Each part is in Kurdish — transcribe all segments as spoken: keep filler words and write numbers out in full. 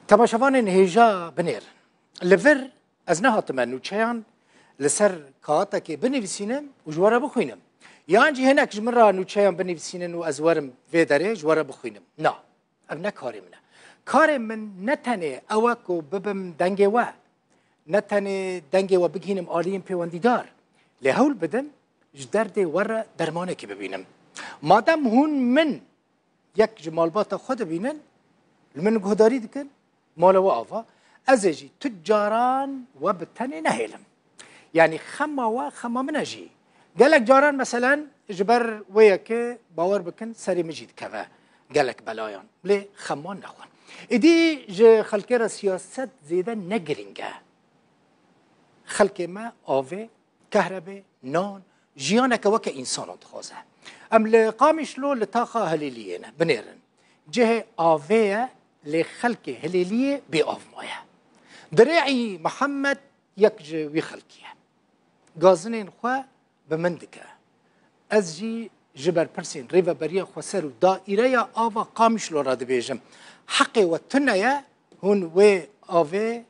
Temaşevanên hêja binêrin. Li vir ez nehatime nûçeyan li ser kaxetekê binivîsînim û ji we re bixwînim. Yan jî hinek ji min re nûçeyan binivîsînin û ez werim vê derê ji we re bixwînim. Na, ev ne karê min e. Karê min ne tenê ew e ku bibim dengê we, ne tenê dengê we bigihînim aliyên pêwendîdar. Lê hewl bidim ji derdê we re dermanekê bibînim. Madem hûn min yek ji malbata xwe dibînin, li min guhdarî dikin, mala we ava. Ez ê jî tu caran we bi tenê nehêlim. Yanî xema we xema min e jî. Gelek caran meselen ji ber wê yekê bawer bikin serê min jî dikeve gelek belayan. Lê xeman nexwin. Êdî ji xelkê re siyaset zêde ne girîng e. Xelkê me avê, kehrebê, nan, jiyaneke weke însanan dixwaze. Em li Qamişlo li taxa Hilêliyê ne, binêrin. Cihê avê ye, lê xelkê Hilêliyê bê av maye. Dirê'î Mihemed yek ji wî xelkî ye. Gazinên xwe bi min dike. Ez jî ji berpirsên Rêveberiya Xweser û Daîreya Ava Qamişlo re dibêjim, heqê we tune ye, hûn wê avê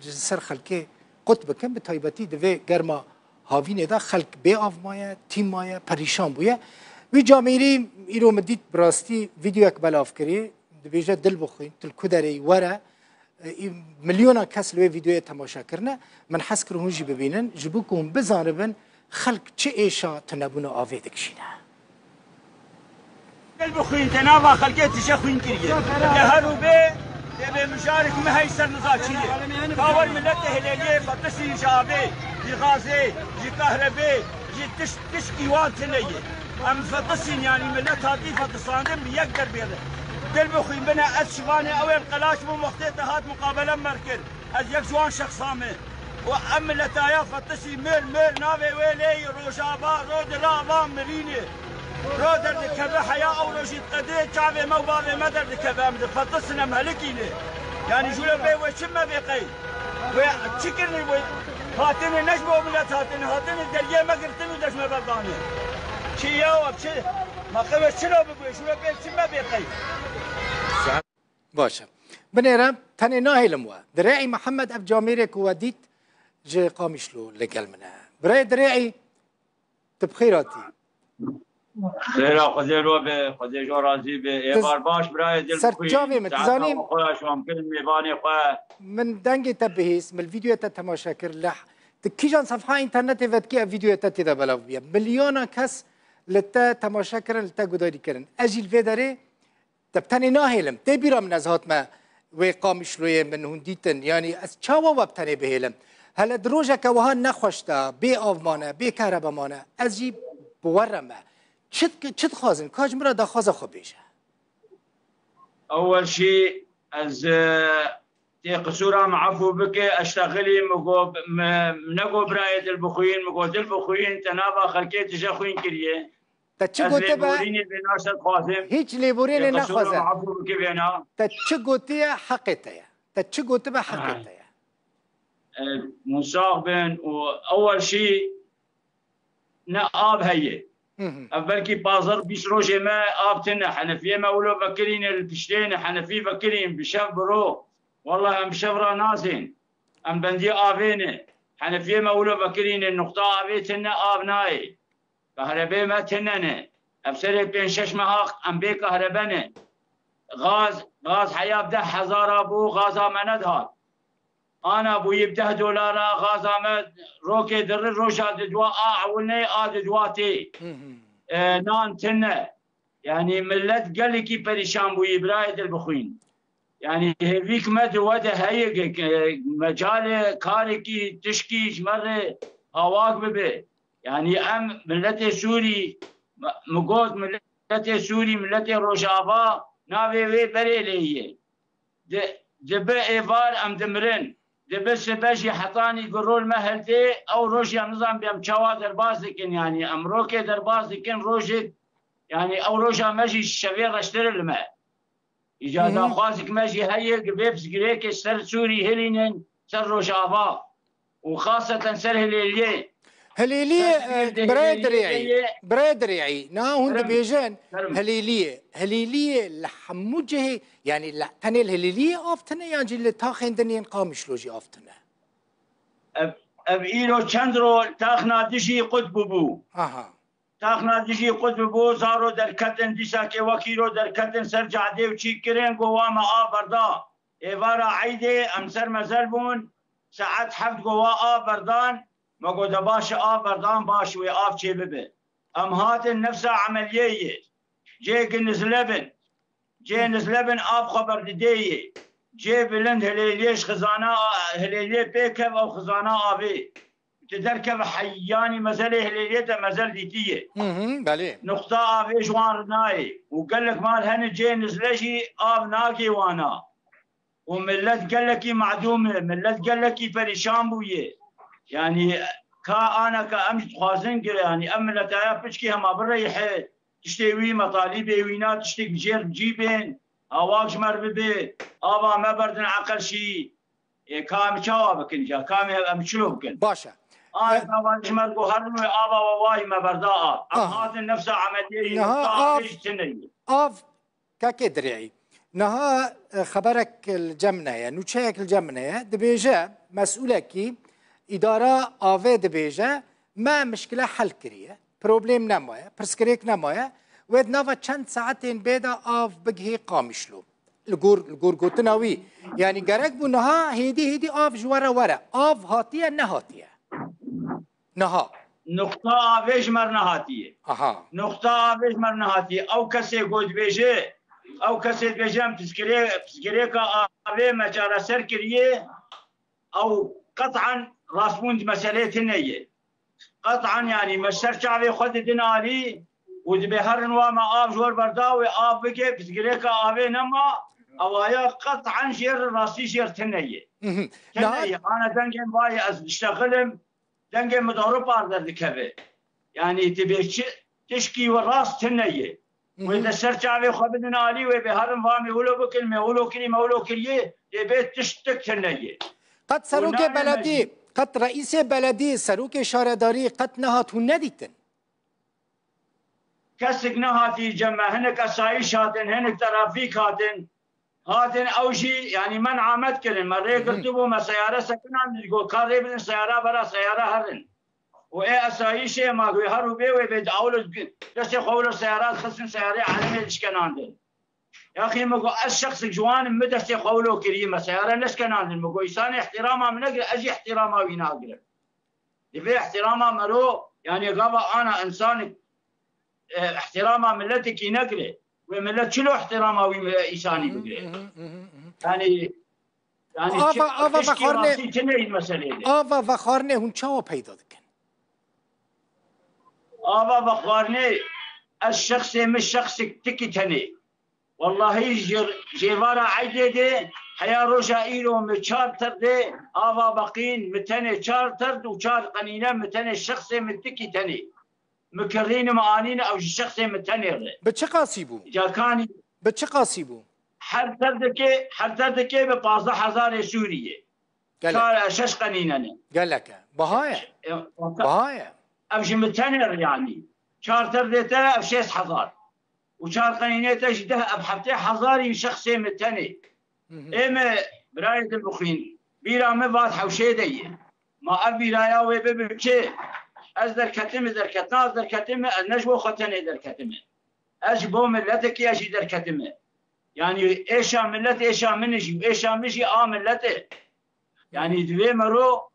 ji ser xelkê qut bikin, bi taybetî di vê germa havînê de xelk bê av maye, tîm maye, perîşan bûye. Wî camêrî îro min dît, bi rastî vîdeoyek belav kirî, dibêje, Dilbixwîn, tu li ku derê yî, were. E, î-, milyona kes li wê vîdeoyê temaşe kirine. Min hez kir hûn jî bibînin, ji bo ku hûn bizanibin xelk çi êşa tunebûna avê dikişîne. Dilbixwîn, te nava xelkê tije xwîn kiriye. Te her û bê, dê bê mijarek me hey ser niza çi ye. Ka wer miletê Hilêliyê fetisîn ji avê, ji gazê, ji kahrebê, ji tişt, tişkî wan tune ye. Em fetisîn, yanî milet hatî fetisandin bi yek derbê re. Dilbixwîn, bine ez şivanê ew ên qelaş bûm wextê te hat muqabele me kir. Ez yek ji wan şexsan me. Û em mileta ya fetisî mil, mil, navê wê lê yî Rojava, ro dila ava mirînê. Ro derdikeve heya ew rojî diqedê, çavê me û bavê me derdikeve, em difetisîn, em helikînê. Yanî jû re bê wê çi me bê qey? Wê çi kirinî wê? Hatinê ne ji bo milet hatinê, hatinê deriyê me girtin û deş me berdanê. Çi ya we çi? Ma qewê çi re bibê? Jû re bê çi me bê qey? Baş e. Binêre, tenê nahêlim we. Dirê'î Mihemed, ev camêrê ku we dît ji Qamişlo li gel min e. Birayê Dirê'î, tu bi xêr hatî. Xêra Xwedê ro be, Xwedê jo razî be. Êvar baş birayê dil ser çavê min, tu zanî. Xwe şom kirin mêvanê xwe. Min dengê te bihîst, min vîdeoya te temaşe kir. Leh, tu kîjan sefha înternetê vetkî ev vîdeoya te tê de belav bûye. Milyona kes li te temaşe kirin, li te gudarî kirin. Ez jî li vê derê Te bi tenê nahêlim. Tê bîra min ez hatime wê Qamişloyê min hûn dîtin. Yanî ez çawa we bi tenê bihêlim? Hele di rojeke wiha nexweş de, bê av mane, bê kehrebe mane. Ez jî bi we re me. Çi, çi dixwazin? Ka ji min re daxwaza xwe bêje. Ewel şî ez, e, tê qisûra min efû bike, ez ştexilî min got, min, min negot birayê dil bixwîn, min got dil bixwîn, te nava xelkê tije xwîn kiriye. Te çi gotibe? Ez lêborînê vêna ser dixwazim. Hîç lêborînê nexwaze. Te çi gotiye, heqê te ye. Te çi gotibe, heqê te ye. E, hûn sax bin û ewel şî ne av heye. Hı hı. Ev belkî pazdeh bîst rojê me av tine. Henefiyê me wilo vekirîne li piştê ne. Henefî vekirîn bi şev bi ro. Wallahî em bi şev ra nazên. Em bendî avê ne. Henefiyê me wilo vekirîne. Nuqta avê tine, av nayê. Kahrebê me tune ne. Ev serê pênc şeş meha em bê kahrebe ne. Gaz, gaz heya bi deh hezara bû, gaza me nedihat. Ana bûyî bi deh dolara, gaza me rokê diri roja di dua a ewilnê, a di dua tê. Hı hı. E, nan tune. Yanî millet gelekî perîşan bûyî, birayê dil bixwîn. Yanî hêvîk me di we de heye ke, ke mecalê karekî tişkî ji me re awak bibe. Yanî em miletê Sûrî, mi got miletê Sûrî, miletê Rojava navê wê berê lê ye. Di, dibe êvar em dimirin. Dibe sibe jî hetanî ku rol me hildê, ew roj ya nizan em çawa derbas dikin, yanî em rokê derbas dikin, rojê, yanî ew roja me jî şevê reştir li me. Îca Hı hı. daxwazek me jî heye, ki vê pirsgirêkê ser Sûrî hilînin, ser Rojava û xaseten ser Hilêliyê. Hilêliyê, e, birayê Dirê'î, birayê Dirê'î, niha hûn dibêjin Hilêliyê. Hilêliyê li hemû cihê, yanî li, tenê li Hilêliyê av tune yan jî li taxên din yên Qamişlo jî av tune? Ev, ev îro çend ro taxna dijî qut bûbû. Aha. Taxna dijî qut bûbû, zaro derketin, dîsakê wekî ro derketin ser cadê û çîk kirin, go wa me av berda. Êvara eydê em ser mezel bûn, saet heft go wa av berdan, me go de baş e, av berdan, baş wê av çê bibe. Em hatin nefsa emeliyê yê. Cê gi nizle bin. Cê nizle bin av xwe berdidê yê. Cê bilind hilêliyê ji xizana a-, hilêliyê pê kev ew xizana avê. Ti derkeve heyanî mezelê hilêliyê te mezel dîtiyê. Hı hı, belê. Nuqta avê ji wan re nayê. Û gelek mal hene cê nizle jî av nagê wana. Û millet gelekî ma'dûm e, millet gelekî perîşan bûye. Yanî ka ana ka em jî dixwazin ki, yanî em milletaya piçkî hema bireyhe, tiştê wî, metalîbê wî na, tiştêk bi jêr bi cî bên, awak ji me re bibe, ava me berdin eqel şî. Ê, ka em çawa bikin ca? Ka em, em çilo bikin? Baş e. Ava E- ava ji me re got, herin wê ava we wayî me berda av. Em Aha. hatin nefsa emeliyê yê, Niha ka av- avê jî tune ye. Av Kekê Dirê'î. Niha, e, xeberek li cem me heye, nûçeyek li cem me heye. Dibêje, mesûlekî îdara avê dibêje, me mişkile hel kiriye. Problem nemaye, pirsgirêk nemaye. Wê di nava çend saetên bê de av bigihê Qamişlo. Li gor, li gor gotina wî. Yanî gerek bû niha hêdî hêdî av ji we re were. Av hatiye, nehatiye? Niha. Nuqta avê ji me re nehatiye. Aha. Nuqta avê ji me re nehatiye. Ew kesê ku dibêje, ew kesê dibêje em piskirê-, piskirêka avê me çareser kiriye, ew qet'an rastbûn di meselê tune ye. Qet'an, yanî me ser çavê xwe didin alî û dibê herin wa me av ji we re berda, wê av bike, piskirêka avê nema, ewaya qet'an jê re rastî jê re tune ye. Mhm. Tune Niha- ye. Ana dengên vayê ez diştexilim, dengê min di Ewropa re derdikeve. Yanî dibê çi tişkî we rast tune ye. Wê Mhm. de ser çavê xwe bidin alî, wê bê herin va me wilo bikin, me wilo kirî, me wilo kiriye, dê bê tiştik tune ye. Qet Û serokê nayê me beledî, jî. qet reîsê beledî, serokê şaredarî qet nehat hûn nedîtin? Kesik nehatî cem me, hinek esayîş hatin, hinek trafîk hatin. Hatin ew jî, yanî, men amet kirin, me rê Mhm. girtibû, me seyare sekinandin, got, ka rê bidin seyara bera seyara herin. Û ê esayîşê ma wê her û bê wê bê di ewlo destê xwe wilo seyara dixistin, seyarê elimê dişkenandin. Yaxî min got, ez şexsek ji wan im, min destê xwe wilo kirî, me seyare neşkenandin. Min got, însanê îhtîrama min negire, ez jî îhtîrama wî nagirim. Divê îhtîrama mero, yanî gava ana însanek, e, îhtîrama miletekî negire. Wê milet çilo îhtîrama wî mi-, însanî bigire? Mhm, mhm, mhm, mhm. Yanî, yanî Ava, çi, ava tişkî veqarnê, rastî çi neyî meseleyê de? Ava veqarnê hûn çawa peyda dikin? Ava veqarnê, ez şexsê min şexsek tikî tenê. Wellahî ji, ji êvara eydê de heya roja îro mi çar terdê ava beqîn, mi tenê çar terd û çar qenîne mi tenê şexsê min tikî tenê. Mi kirînim anîne ew ji şexsê min tenê re. Bi çi qasî bû? Cakanî Bi çi qasî bû? Her terdekê, her terdekê bi pazdeh hezarê Sûrî ye. Gelek. Çar, şeş qenîne ne. Gelek e. Baha ye. E, Baha ye. Ev ji min tenê re yanî. Çar terdê te ev şêst hezar. Û çar qenînê te jî deh ev heftê hezarî şexsê min tenê. Hı hı. Ê me birayê dilbixwîn, bîra min vat hewşê de ye. Ma ev bîraya wê bibe çi? Ez derketime, derketina ez derketime, ez ne ji bo xwe tenê derketime. Ez ji bo miletekî ez jî derketime. Yanî êşa milet êşa min e jî, êşa min jî a milet e. Yanî divê mero,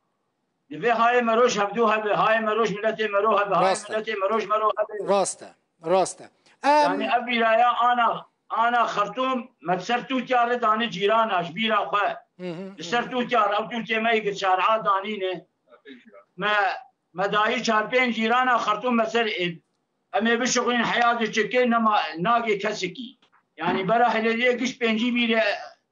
divê hayê mero ji hevdû hebe, hayê mero ji miletê mero hebe, hayê Rast e. miletê mero ji mero hebe. Rast e, rast e. Em, Yanî ev bîraya ana, ana Xertûm, me ser Tûtya re dane cîrana ji bîra xwe. Hı hı, Li ser hı. Tûtya re, ew Tûtê me yê ki çar a danîne. Me, me dayî çar pênc cîrana Xertûm me ser ê. Em ê bişuxulîn heya diçike nema nagê kesekî. Yanî bera hilêliyê giş pêncî bîre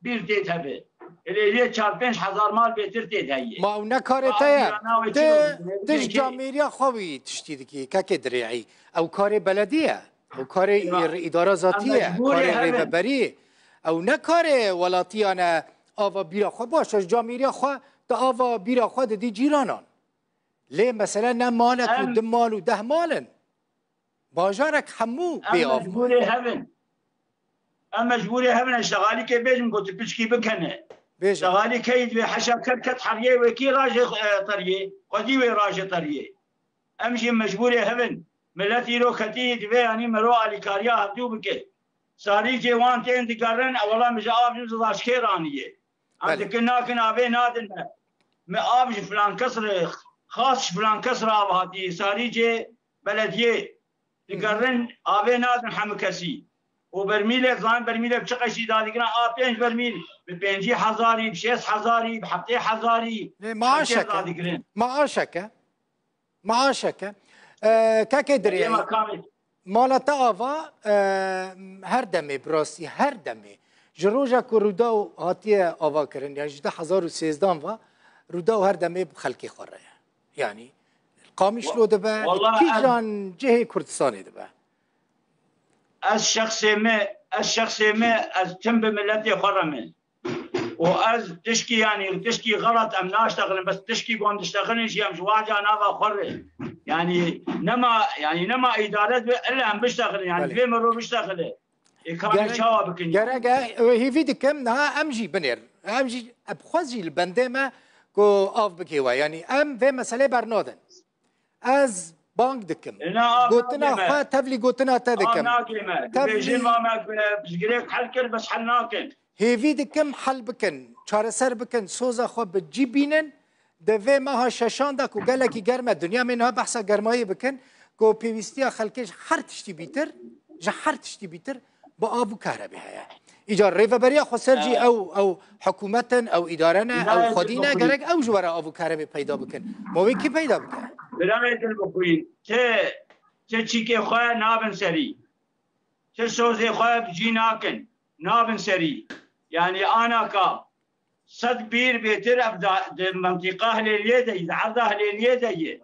bîr tê tebe. Hilêliyê çar pênc hezar mal bêtir tê de ye. Ma ew ne karê Ba te ye. Abdurrahman wê Ti, çi ti ji camêriya xwe wî tiştî dikî, kekê Dirê'î. Ew karê beledî ye. Ew karê Ba- î-, îdara zatî Em ye. mecbûrê Karê herin. rêveberî. Ew ne karê welatiyan e. Ava bîra xwe baş e. Ji camêriya xwe, te ava bîra xwe didî cîranan. Lê mesele ne malek û Em- du mal û deh mal in. Bajarek hemû Em bê av bû. mecbûrê hev in. Em mecbûrê hev in, ez şexalîkê bêjim ku tu piçkî bikene. Bêje. Şexalîkeyî divê heşa ker ket heriyê wekî raje, e, teriyê. Xwedî wê raje teriyê. Em jî mecbûrê hev in. Milet îro ketî divê, yanî mero alîkariya hevdû bike. Sarîcê wan tên digerin, ewela min ji av ji zaşkê raniyê. Em Belê. dikin nakin avê nadin me. Me av ji filan kes re, xas ji filan kes re av hatî. Sarîcê belediyê digerin avê nadin hemû kesî. Û bermîlek, zan bermîlek çi qeşî dadigirin, a pênc bermîl bi pêncî hezarî, bi şêst hezarî, bi heftê hezarî Lê maaşeke. dadigirin. Maaşeke. Maaşeke. Ee, kekê Deriyê dirêyî. makamê. Mala te ava, e, her demê bi rastî, her demê. Ji roja ku Rûdaw hatiye avakirin, yani ji du hezar û sêzdan ve, Rûdaw her demê bi xelkê xwe re ye. Yani Qamişlo Wa-, dibe, li wallah ez kîjan cihê Kurdistanê dibe. Ez şexsê me, ez şexsê me, ez tim bi miletê xwe re me. Û ez tişkî, yanî tişkî xelet em naştexilin, bes tişkî gon diştexilin jî em ji waca nava xwe re. Yanî nema, yanî nema îdare dibe, illa em biştexilin, yanî Belê. divê mirov biştexile. Ê karê Ger-, çawa bikin? gerek e, hêvî dikim, niha em jî binêr. Em jî, em xwe jî li bendê me ku av bigihê we. Yanî em vê meselê bernadin. Ez bang dikim. Ê, na, av Gotina nagê me. xwe tevlî gotina te Av dikim. nagê me. Tevlî Dibêjin ma me, e, pirsgirêk hel kir, bes hel nakin. Hêvî dikim hel bikin, çareser bikin, soza xwe bi cî bînin. Di vê meha şeşan de ku gelekî germ e, dinya mê niha behsa germayê bikin, ku pêwîstiya xelkê ji her tiştî bîtir, ji her tiştî bîtir bi av û kahrebê heye. Îcar rêveberiya xweser jî Evet. ew, ew hikûmet in, ew îdare ne, ew Nayê xwedî ne, bixwî. gerek ew ji we re av û kahrebê peyda bikin. Ma wê kî peyda bike? Birayê dil bixwîn. Ti, ti çîkê xwe nabin serî. Ti sozê xwe bi cî nakin. Nabin serî. Yanî anaka sed bîr bêtir ev da, di mentîqa Hilêliyê de yî, di erda Hilêliyê de yî.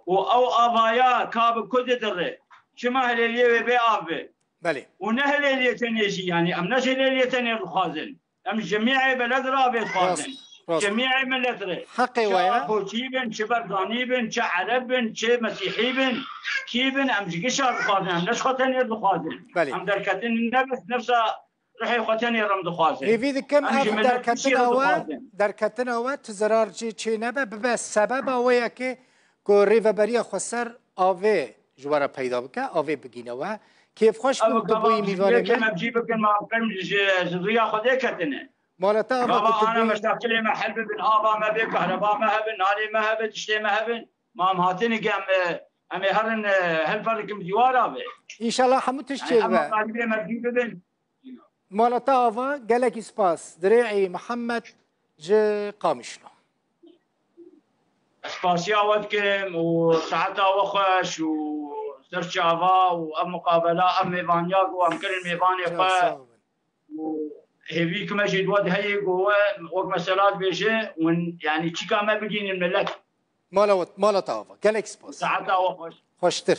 Û ew avaya ka bi ku didirê. Çima Hilêliyê wê bê av be? Belê. Û ne Hilêliyê tenê jî, yanî em ne ji Hilêliyê tenê dixwazin. Em ji cemîê beled re avê dixwazin. Rast, rast. Cemîê milet re. Heqê Çi we ye. Apoçî bin, çi Berzanî bin, çi Ereb bin, çi Mesîhî bin, kî bin, em ji gişa dixwazin, em ne ji xwe tenê dixwazin. Belê. Em derketin ne bes nefsa rihê xwe tenê re em dixwazin. Hêvî dikim Em ji ev milet derketina Tirkiyê re we, dixwazin. derketina we tu zerar jê çê nebe, bibe sebeba wê yekê ku rêveberiya xweser avê ji we re peyda bike, avê bigîne we. Kêfxweş bûm Ev tu bûyî gava mîvanê ji me. Em cî bikin, ma em ji, ji riya Xwedê ketine. Mala te ava Gava ku tu ana bûyî meşakilê me hel bibin, ava me bê, kahreba me hebin, nalê me hebin, tiştê me hebin. Ma em hatin ki em, e, em ê herin, e, hel perikim dîwara be. Înşallah hemû tişt Yani çê em bibe. Talibê me cî bibin. Mala te ava, gelekî spas. Dirê'î Mihemed ji Qamişlo. Spasiya we dikim û saeta we xweş û ser çava û ev muqabela, ev mêvaniya ku em kirin mêvanê Çok xwe sağ olun. û hêvî ku me jî di we de heye ku we wek mesela dibêje, hûn, yanî çîka me bigînin milet. Mala we, mala te ava. Gelek spas. Saeta we xweş. Xweştir.